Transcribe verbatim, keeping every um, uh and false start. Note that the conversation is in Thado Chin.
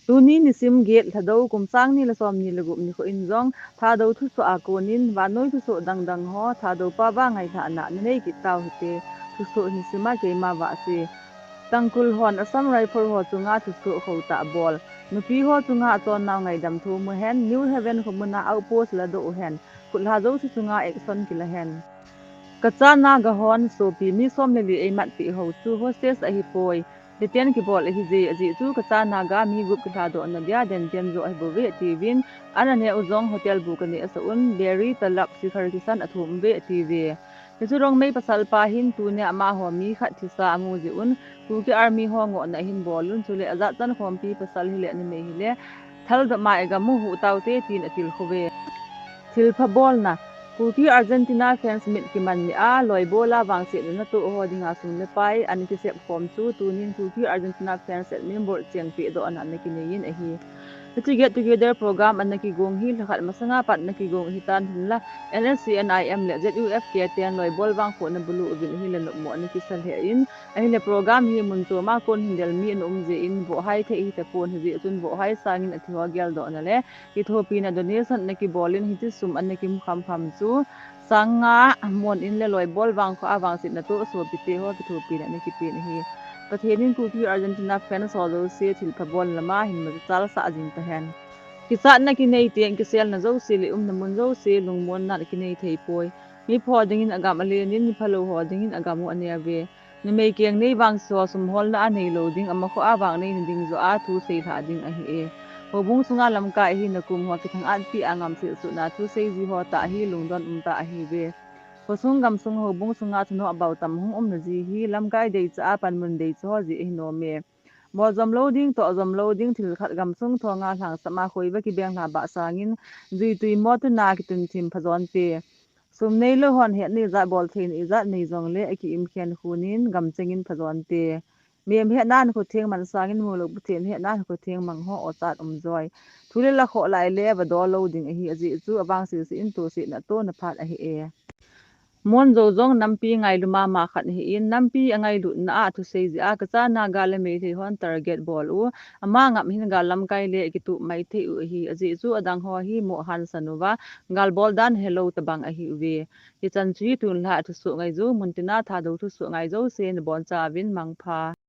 Tuni nisim get Thadou kum sang ni le som ni le gup nikho in jong Thadou thusoh a konin vannoi thusoh dangdang ho Thadou pao va ngailhahna nanei kit tau hite. Thusoh nisima keima Vahse. Tangkhul hon Assam Rifle ho chunga thusoh khotah bol. Nupi ho chunga achonnau ngaidam thu mu hen, New Haven khomun a outpost ladoh u hen, khutlha jouse chunga action kila hen. Kacha Naga hon sopi mi som le li eimatpeh ho chu hostage ahipoi, detain kibol ahije, ajeh chu Kacha Naga mi gup kilhadohna dia denden jo ahibouve tiuvin, an aneh u jong hotel bu kaneh asah un, biri, talak, shikhar, kisan athum uve tiuve. Hichu Rongmei pasalpa hin tunia amaho mi khat thisa amu jeh un, Kuki Army ho ngohna ahin bol un, chule ajat chan khompi pasal hile numei hile, thaldom a igam u huh taute tin atilkhou ve. Thilpha bolna. Kuki Argentina fans mit kiman ni a, loibol a vangsetna natoh ho dinga sum le pai ana kisep khom chu tunin Kuki Argentina fans admin board cheng pehdohna ana kinei in ahi. Hiche get together program ana kigong hi lhakhat masanga pat ana kigong ahitan hinla, N S C N I M le Z U F K ten loibol vangkhohna bulu uvin ahile nopmo ana kisa lheh in, ahile program hi mun choma kon hin del mi ana um jeh in, vohhai thei hitapon, hijeh chun vohhai sangin athiho geldohna le kithopina donation ana kibol in, hiche sum ana kimu khamkham chu sang nga mon in le loibol vangkhoh a vangsetna toh sopite ho kithopina ana kipen ahi. Pathen in Kuki Argentina fans ho jouse thilpha bol lama hin machal sah jing tahen. Kichatna kinei teng kiselna jouse le umna mun jouse lungmonna kinei theipoi. Mipha ho dingin agam alen in, miphalou ho dingin agam u aneuve. Numei keng nei vangse ho sum holna a neilou ding, amakhoh a vang neina ding joh a thu seilhah ding ahi e. Houbung sunga lamkai ahina kum ho kithang-atpi a ngamsel suhna thu seiji ho tah hi lungdon umtah ahiuve. Khosung gamsung houbung sunga thunoh abautam hung umna ji hi lamkai deicha a panmun deicha ho jeh ahi nome. Bol jomlou ding, toh jomlou ding, thil khat gamsung thonga lhangsam a khoiva kibenglha bah sangin, juitui motuna kitunthim phajonte. Sum neilou hon hetna ijat, boltheina ijat nei jongle aki-imkhen khunin gamchengin phajonte. Mihem hetna in khotheng man sangin, mulou Pathen hetna in khotheng mang ho ochat umjoi. Thu le la khoh lai le vadol lou ding ahi, ajeh chu avang sese in tosetna tona phat ahi e. Mon Jou jong nampi ngailu mama khat ahin, nampi angailutna a thusei jeh a Kacha Naga le Meitei hon target bol u, ama ngam hin gal lamkai le kitup maithei u ahi, ajeh chu adang ho hi moh hansan uva, gal bol dan helou tabang ahiuve. Hichan chu hi tunlhah thusoh ngaiju, muntina Thadou thusoh ngai jouse nabonchauvin mangpha.